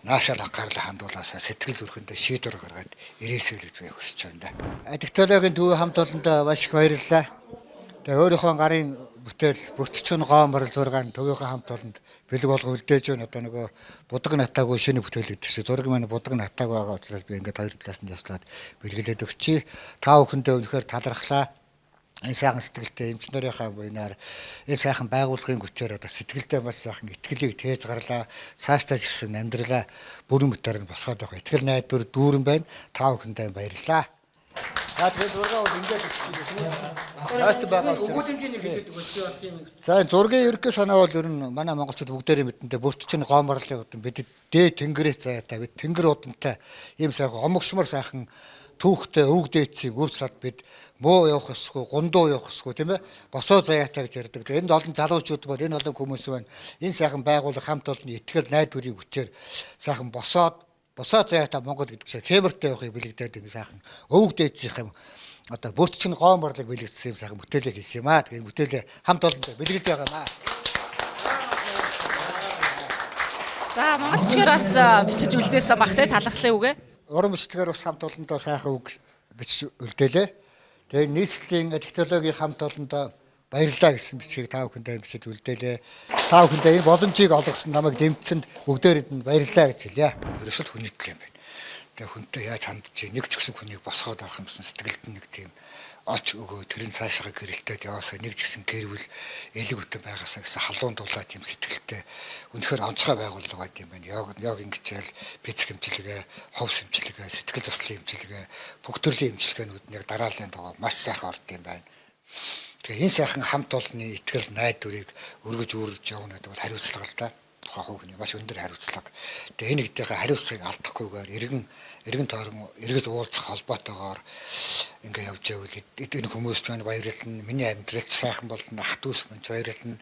наашаа анхаарлаа хандуулаасаа сэтгэл зүрхэндээ шийдвэр гаргаад ирээсэй л гэж би хүсэж байна да. Адиктологийн төв хамт олондоо маш их баярлалаа. Тэгээ өөрийнхөө гарын бүтээл бүртчүн гооморл зургаан төвийнхөө хамт олонд бэлэг болго үлдээж байна. Одоо нөгөө будаг натаагүй шинэ бүтээл гэдэг шиг зураг маань будаг натаагүй байгаа учраас би ингээд хоёр талаас нь яслаад бэлгэлээд өгчий. Та бүхэндээ үнэхээр талархлаа. Энэ сайхан сэтгэлтэй эмч нарынхаа буйнаар энэ сайхан байгууллагын хүчээр одоо сэтгэлдээ маш сайхан итгэлийг тээж гарлаа. Цаашдаа ч гэсэн амьдралаа бүрэн бүтээр нь босгоод явах итгэл найдвар дүүрэн байна. Та бүхэндээ баярлалаа. За тэгээд зургаа бол ингээд биччихлээ. байгаа. Өгүүлэмжийг нэг хэлээд өгөөч би бас тийм. За энэ зургийн ерөнхий санаа бол ер нь манай монголчууд бүгдээрээ мэдэндээ бүрт чинь гооморлын удам бид дээд тэнгэрээс заяатай бид тэнгэр удамтай ийм сайхан омгсмор сайхан түүхтэй өвөг дээдсийг үр сад бид муу явах ёсгүй, гундуу явах ёсгүй тийм ээ. Босоо заяатай гэж ярьдаг. Энд олон залуучууд байна, энэ олон хүмүүс байна. Энэ сайхан байгууллага хамт олонны итгэл найдварыг хүчээр сайхан босоод босоо заяатай Монгол гэдэг шиг хэмэртэй явахыг бэлэгдээд ингэ сайхан өвөг дээдсийнх юм одоо бүрт чинь гооморлыг бэлэгдсэн юм сайхан бүтээлээ хийсэн юм аа. Тэгээд бүтээлээ хамт олондоо бэлгэлж байгаа юм аа. За Монгол жижигээр бас бичиж үлдээсэн бах те талархлын үгээ. Уран бичлэгээр бас хамт олондоо сайхан үг бичиж үлдээлээ. Тэгээд нийслэлийн технологийн хамт олондоо баярлалаа гэсэн бичгийг та бүхэндээ бичиж үлдээлээ. Та бүхэндээ энэ боломжийг олгосон намайг дэмжсэнд бүгдээрэнд нь баярлалаа гэж хэлье. Ерөөсөл хүний төлөө юм байна. Тэгээ хүнтэй яаж хандж нэг ч гэсэн хүнийг босгоод авах юмсан сэтгэлд нэг тийм оч өгөө тэрэн цаашаа гэрэлтээд яваасаа нэг ч гэсэн гэр бүл элэг үтэн байгаасаа гэсэн халуун дулаа тийм сэтгэлтэй үнэхээр онцгой байгууллага байд юм байна. Йог ингэчээл физик эмчилгээ, ховс эмчилгээ, сэтгэл заслын эмчилгээ, бүх төрлийн эмчилгээнүүд нь яг дарааллын дагуу маш сайхан орд юм байна. Тэгээ энэ сайхан хамт олонны итгэл найдварыг өргөж үүрж явна гэдэг бол хариуцлага л да. Тухайн хүүхний маш өндөр хариуцлага. Тэгээ энэ гэдгийнхээ хариуцлагыг алдахгүйгээр эргэн тойрон эргэж уулзах холбоотойгоор ингээ явж байвал энэ хүмүүс ч маань баярлна. Миний амьдрал ч сайхан болно. Ах дүүс мань ч баярлна.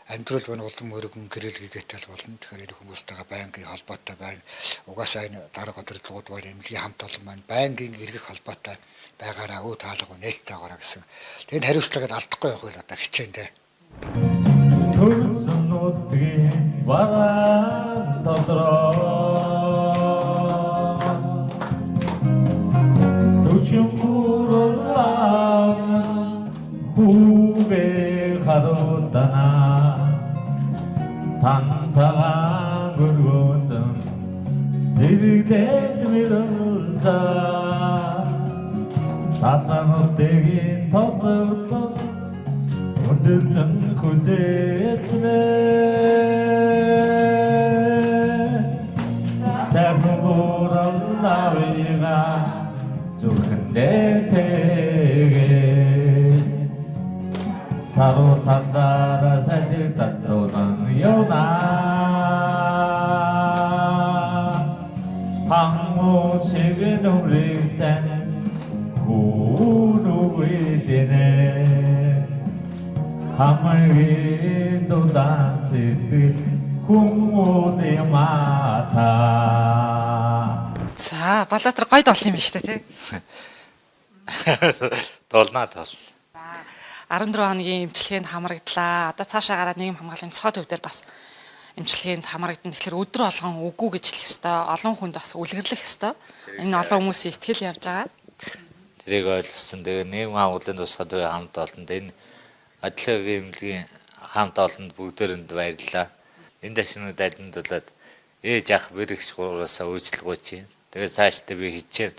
Амьдрал маань улам өргөн гэрэл гэгээтэл болно. Тэгэхээр энэ хүмүүстэйгээ байнгын холбоотой байна. Угаасаа энэ дарга удирдлагууд маань эмнэлгийн хамт олон маань байнгын эргэх холбоотой байгаараа өө таалга нээлттэй байгаараа гэсэн. Тэгээд хариуцлагыг алдахгүй явах л одоо хичээндээ. Төрсөн нутгийн вагаан дотроо Төшин бүрэлээ хүүгээ харуудана Тан цагаан өргөдөн зэрэгдээд мөрөлдөө Татануудын толгордон өндөржин хүлээлтнэ. Сайхан Хураллавига зүрхэндээ тэгээ саруу талаараа салхи татуулан явна. Пангу шиг нүрэгтэн хүүнүгүйдэнэ хамгийн дудаан сэтгэл хүмүүдийн мата. За, Балаатар гоё дуулсан юм байна шүү дээ, тий? Дуулнаа тоол. 14 хоногийн эмчилгээнд хамрагдлаа. Одоо цаашаа гараад нийгэм хамгааллын тусгай төв дээр бас эмчилгээнд хамрагдана. Тэгэхээр өдөр болгон үгүй гэж хэлэх ёстой. Олон хүнд бас үлгэрлэх ёстой. Энэ олон хүмүүсийн итгэл явж байгаа. Тэрийг ойлгосон. Тэгээ нийгэм хамгааллын тусгай төвийн хамт олонд энэ адилхан эмнэлгийн хамт олонд бүгдээрэнд баярлалаа. Энэ дашнууд алиндуулаад ээж ах бэрэгч гураасаа үйлчлэггүй чинь. Тэгээ цаашдаа би хичээн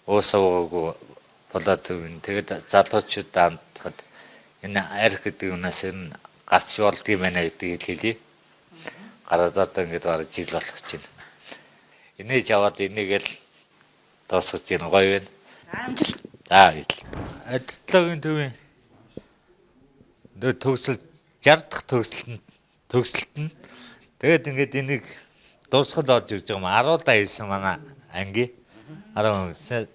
уусаа уугаагүй болоод юм. Тэгээд залуучууд хандхад энэ арх гэдэг юмнаас энэ гарч болдгийм байна гэдгийг хэлье. Гараад одоо ингээд бараг жил болох гэж байна. Инээж аваад энийг л дуусгаж байна, гоё байна. За, амжилт. За, баярлалаа. Адилтлагийн төвийн төгсөл 60 дахь төгсөлт нь тэгээд ингээд энийг дуусгал орж ирж байгаа юм. 10 удаа хийсэн манай анги. 10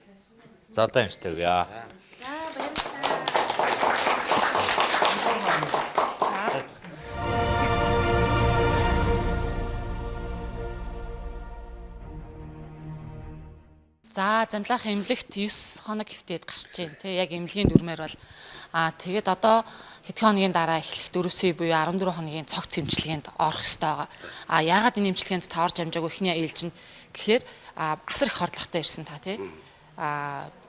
зодоо юмштай өгье. За, замлаах эмнэлэгт 9 хоног хэвтээд гарч байна. Тэ яг эмнэлгийн дүрмээр бол тэгээд одоо хэдхэн хоногийн дараа эхлэх 4C буюу 14 хоногийн цогц эмчилгээнд орох ёстой байгаа. А яагаад энэ эмчилгээнд та орж амжаагүй эхний ээлжинд гэхээр асар их хордлоготой ирсэн та тий.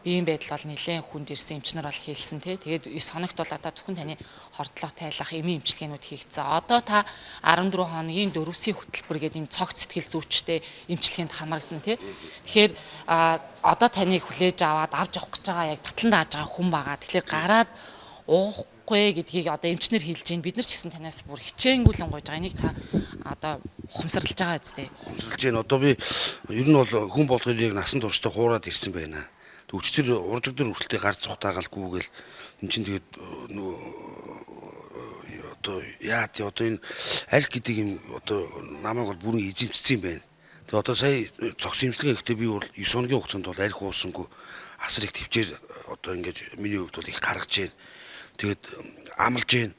Биеийн байдал бол нэлээд хүнд ирсэн, эмчнэр бол хэлсэн тий. Тэгээд 9 хоногт бол одоо зөвхөн таны хордлого тайлах эмийн эмчилгээнүүд хийгдсэн. Одоо та 14 хоногийн 4C хөтөлбөр гэдэг энэ цогц сэтгэл зүйчтэй эмчилгээнд хамрагдана тий. Тэгэхээр одоо таныг хүлээж аваад авч явах гэж байгаа яг батлан дааж байгаа хүн байгаа. Тэгэхээр гараад уухгүй гэдгийг одоо эмчнэр хэлж байна. Бид нар ч гэсэн танаас бүр хичээнгүйлэн гуйж байгаа. Энийг та одоо ухамсарлаж байгаа үстэй. Ухамсарлаж байна. Одоо би ер нь бол хүн болгон яг насан туршдаа хуураад ирсэн байна. Өчтөр уржигдөр хүрэлтээ гарц цухтаагалгүй гэл эн чинь тэгээд нөгөө одоо яа тий одоо энэ аль гэдэг юм одоо намайг бол бүрэн эзэмшсэн юм байна. Тэгээд одоо сая цогц имчилгээ хийхдээ би бол 9 хоногийн хугацаанд бол арх ууссангүй асар их төвчээр одоо ингэж миний хувьд бол их гаргаж байна. Тэгээд амлаж байна.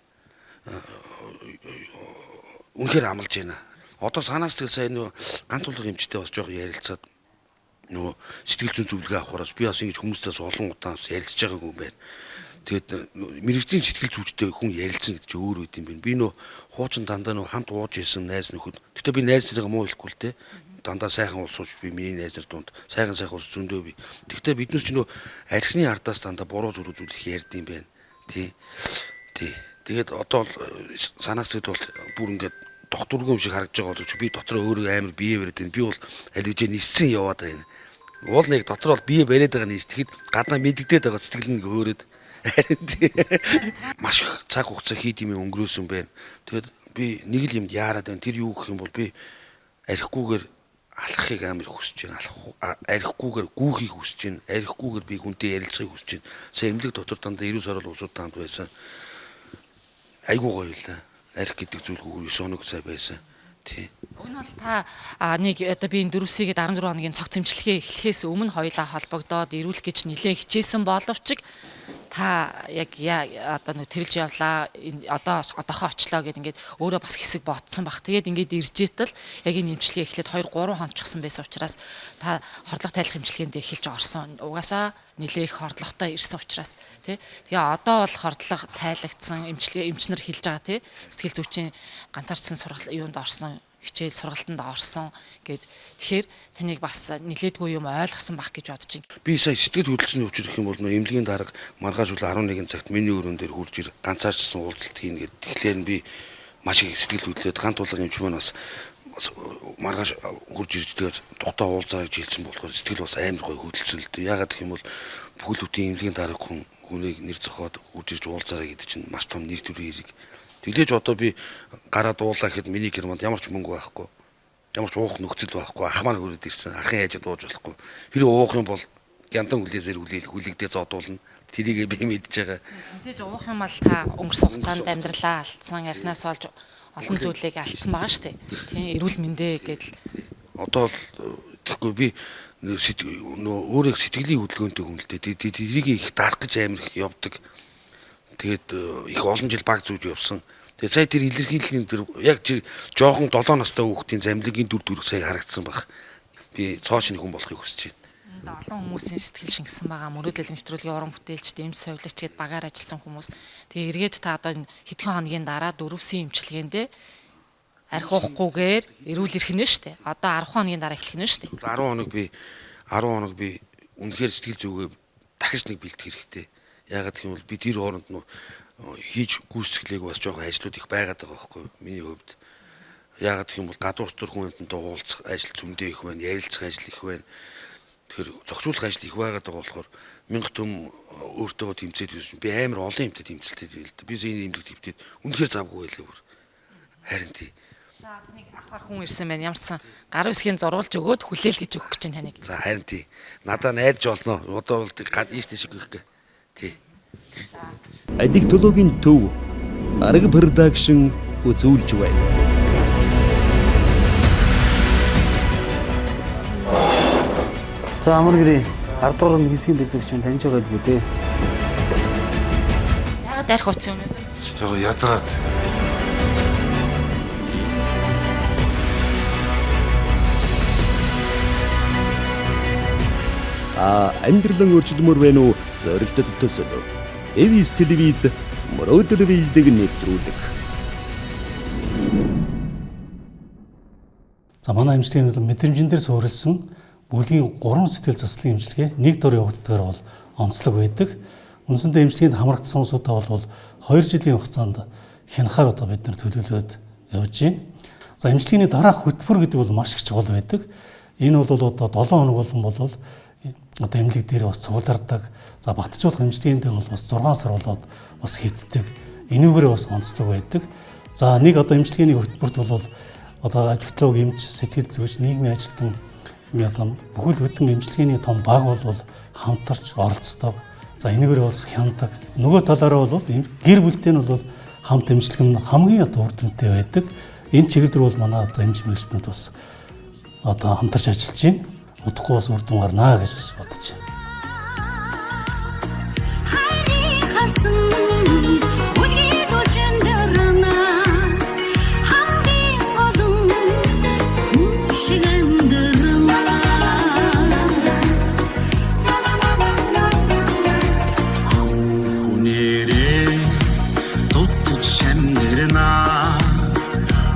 Үнэхээр амлаж байна. Одоо санаас тэгэл сая нөгөө ганц тулгын эмчтэй бас жоох ярилцаад нөгөө сэтгэл зүйн зөвлөгөө авахараас би бас ингэж хүмүүстээс олон удаа бас ярилцж байгаагүй юм байна. Тэгээд мэргэжлийн сэтгэл зүйчтэй хүн ярилцсан гэдэг чинь өөр үт юм байна. Би нөө хуучин дандаа нөө хамт ууж исэн найз нөхөд. Гэтэ би найз нарыгаа муу хэлэхгүй л те. Дандаа сайхан улсууч би миний найз нар дунд сайхан сайхан улс зөндөө би. Тэгтээ биднес ч нөө архины ардаас дандаа буруу зүрх зүйл их ярьд юм байна. Тий. Тий. Тэгээд одоо бол санаас зүйд бол бүр ингээд докторгүй юм шиг харагдаж байгаа боловч би дотроо өөрөө амар бие бариад байна. Би бол аль хэдийн ниссэн яваад байна. Уул нэг дотор бол бие бариад байгаа нис. Тэгэхэд гаднаа мэдэгдээд байгаа сэтгэл нь хөөрөөд харин маш их цаг хугацаа хийд юм өнгөрөөсөн байна. Тэгээд би нэг л юмд яарад байна. Тэр юу гэх юм бол би архигүйгээр алхахыг амар хүсэж байна. Архигүйгээр гүүхийг хүсэж байна. Архигүйгээр би хүнтэй ярилцахыг хүсэж байна. Сая эмнэлэг дотор дандаа 90 сарал улсуудтай хамт байсан. Айгуу гоё л. Арх гэдэг зүйлгүй 9 хоног цай байсан. Тий. Уг нь бол та нэг одоо би энэ 4C-гээд 14 хоногийн цогц эмчилгээ эхлэхээс өмнө хоёлаа холбогдоод ирүүлэх гэж нэлээд хичээсэн боловч та яг одоо нөө тэрэлж явлаа, одоо одоохоо очлоо гэд ингээд өөрөө бас хэсэг ботсон баг. Тэгээд ингээд ирж итэл яг энэ эмчилгээ эхлээд 2 3 хоногчсон байсан учраас та хордлого тайлах эмчилгээнд эхэлж орсон. Угаасаа нэлээ их хордлоготой ирсэн учраас тий. Тэгээ одоо бол хордлого тайлагдсан эмчилгээ эмчнэр хэлж байгаа тий. Сэтгэл зүйчийн ганцаардсан сургал юунд орсон, хичээл сургалтанд орсон гэд. Тэгэхээр таныг бас нилээдгүй юм ойлгосон байх гэж бодож байна. Би сая сэтгэл хөдлөлсөний учир гэх юм бол нөө эмнэлгийн дарга маргааш үл 11 цагт миний өрөөн дээр хурж ир ганцаарчсан уулзалт хийнэ гэд. Тэгэхээр нь би маш их сэтгэл хөдлөөд ганц тулгын эмч маань бас маргааш хурж ирж тэгээд тухтай уулзаа гэж хэлсэн болохоор сэтгэл бас амар гоё хөдөлсөн л дээ. Яагаад гэх юм бол бүхэл бүтэн эмнэлгийн дарга хүнийг нэр зохиод хурж ирж уулзаарай гэдэг чинь маш том нэр төрийн хэрэг. Тэглээж одоо би гараад уулаа гэхэд миний германд ямар ч мөнгө байхгүй. Ямар ч уух нөхцөл байхгүй. Ах маань хүрээд ирсэн. Ахын яжид ууж болохгүй. Хэрэг уух юм бол гяндан хүлээсээр хүлээл хүлэгдээ зодуулна. Тэрийг би мэдж байгаа. Мэдээж уух юм бол та өнгөрсөн хугацаанд амьдралаа алдсан, архинаас олж олон зүйлийг алдсан байгаа шүү дээ. Тийм, эрүүл мэндэ гэдэл. Одоо л тэгэхгүй би нөө өөрөө сэтгэлийн хөдөлгөөнтэй хүн л дээ. Тэрийг их дарах гэж амар их явдаг. Тэгээд их олон жил баг зүүж явсан. Тэгээд сая тэр илэрхийллийн тэр яг жоохон 7 настай хүүхдийн замлагийн дүр төрх сая харагдсан баг. Би цоо шинэ хүн болохыг хүсэж байна. Олон хүмүүсийн сэтгэл шингэсэн байгаа. Мөрөөдөл нэвтрүүлгийн уран бүтээлчд, эмч совилогч гээд багаар ажилласан хүмүүс. Тэгээ эргээд та одоо энэ хэдхэн хоногийн дараа 4C эмчилгээндээ архи уухгүйгээр эрүүл ирэх нь шүү дээ. Одоо 10 хоногийн дараа эхлэх нь шүү дээ. 10 хоног би үнэхээр сэтгэл зүгээ дахиж нэг бэлдэх хэрэгтэй. Яагаад гэх юм бол би тэр хооронд нь хийж гүйцэтгэлээг бас жоохон ажлууд их байгаад байгаа байхгүй юу? Миний хувьд. Яагаад гэх юм бол гадуур дотор хүн амьтантай уулзах ажил зөндөө их байна, ярилцах ажил их байна. Тэгэхээр зохицуулах ажил их байгаад байгаа болохоор мянга төм өөртөөгөө тэмцээд байсан. Би амар олон юмтай тэмцэлтэй байл л да. Би энэ имлэг тэмцээд үнэхээр завгүй байлаа бүр. Харин тий. За таныг авахар хүн ирсэн байна. Ямар ч сан гар үсгийн зурулж өгөөд хүлээл гэж өгөх гэж байна таныг. За харин тий. Надаа найдаж болно. Одоо бол ийш тийш өгөх гэ. Тий. Аддиктологийн төв Арга production үзүүлж байна. За амар гэрээ 10 дугаар нэг хэсгийн бэлтгэгч нь таньж байгаа байлгүй дээ. Яагаад арх уцсан юм бэ? Яг ядраад. Та амьдралан өөрчилмөр байна уу? Зорилтод төсөл. Эвис телевиз мөрөөдөл биелдэг нэвтрүүлэг. За манай эмчилгээний мэдрэмжин дээр суурилсан бүлгийн 3 сэтгэл заслын эмчилгээ нэг дор явагддгаар бол онцлог байдаг. Үндсэндээ эмчилгээнд хамрагдсан хүмүүсүүдээ бол 2 жилийн хугацаанд хянахаар одоо бид нар төлөвлөөд явж байна. За эмчилгээний дараах хөтөлбөр гэдэг бол маш их чухал байдаг. Энэ бол одоо 7 хоног болон бол одоо эмнэлэг дээр бас цуглардаг. За багтжуулах эмчилгээндээ бол бас 6 сар болоод бас хэвддэг. Энүүгээр бас онцлог байдаг. За нэг одоо эмчилгээний хөтөлбөрт бол одоо аддиктолог эмч, сэтгэл зүйч, нийгмийн ажилтан одоо бүхэл бүтэн эмчилгээний том баг бол хамтарч оролцдог. За энэгээр бас хяндаг. Нөгөө талаараа бол гэр бүлтэй нь бол хамт эмчилгээ нь хамгийн одоо үр дүнтэй байдаг. Энэ чиглэл рүү бол манай одоо эмч мэргэжилтнүүд бас одоо хамтарч ажиллаж байна. Удахгүй бас үр дүн гарнаа гэж бас бодож байна. Хайрын харцан үлгий дулж амьдрна. Хамгийн гол нь хүн шиг амьдрна. Хүнээрээ дутаж амьдрна.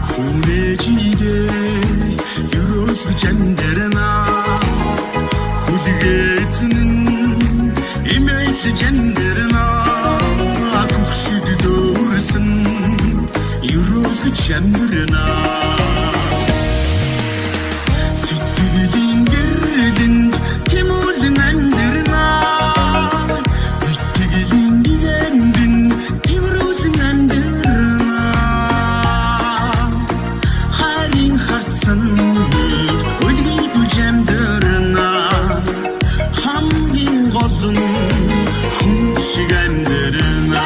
Хүнээ чидээ ерөөлгөж амьдрна. Хүлгээзэн имээлж амьдрна. Хөгшөд дүүрсэн ерөөлгөж амьдрна. Сэтгэлийн гэрлэнд тэмүүлэн амьдрна. Итгэлийн гэгэрэнд тэрвэрлэн амьдрна. Хайрын харцан үлгийдүүлж амьдрна. Хамгийн гол нь хүн шиг амьдрна.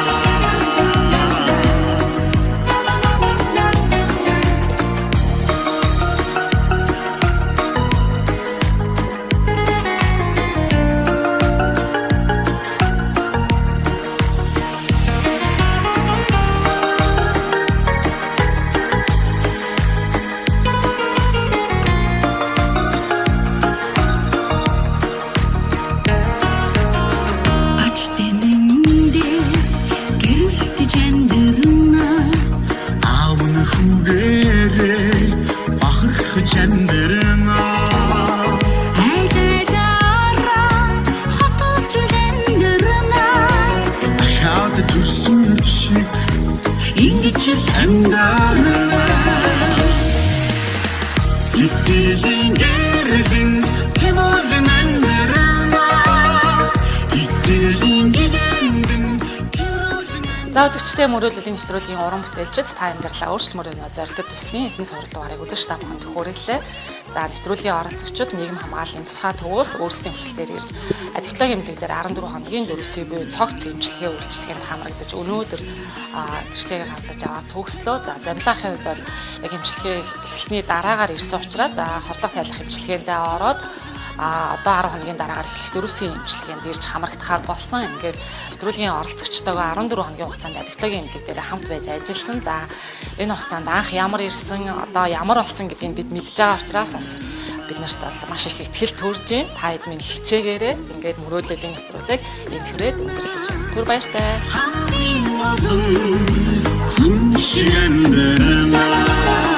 Ач тэмэндээ гэрэлтэж амьдрна. Аав нь хүүгээрээ бахархаж амьдрна. Айл айлаараа хотолж амьдрна. Ахиад төрсөн шиг Ингэж л амьдрна. Сэтгэлийн гэрлэнд тэмүүлэн амьдрна. Итгэлийн гэгэрэнд За За үзэгчдээ мөрөөдлийн нэвтрүүлгийн уран бүтээлчид та амьдралаа өөрчлөмөр өнөө зорилтод төслийн 9 цуврал дугаарыг үзэгч та бүхэнд хүргэлээ. За нэвтрүүлгийн оролцогчид нийгэм хамгааллын тусгай төвөөс өөрсдийн хүсэлтээр ирж адиктологийн эмнэлэг дээр 14 хоногийн 4-ийг буюу цогц эмчилгээ үйлчилгээнд хамрагдаж өнөөдөр гэрчлэгээ гарлаж аваад төгслөө. За замлаахын хувьд бол яг эмчилгээ эхэлсний дараагаар ирсэн учраас хорлог тайлах эмчилгээндээ ороод одоо 10 хоногийн дараагаар эхлэх дөрвсөн эмчилгээнд ирж хамрагдахаар болсон. Ингээд нэвтрүүлгийн оролцогчтойгоо 14 хоногийн хугацаанд адиктологийн эмнэлэг дээр хамт байж ажилласан. За энэ хугацаанд анх ямар ирсэн, одоо ямар болсон гэдгийг бид мэдж байгаа учраас бас бид нарт бол маш их итгэл төрж байна. Та хэд минь хичээгээрээ ингээд мөрөөдлийн нэвтрүүлэг энд хүрээд өндөрлөж байна. Түр баяртай. Хүн шиг амьдралаа.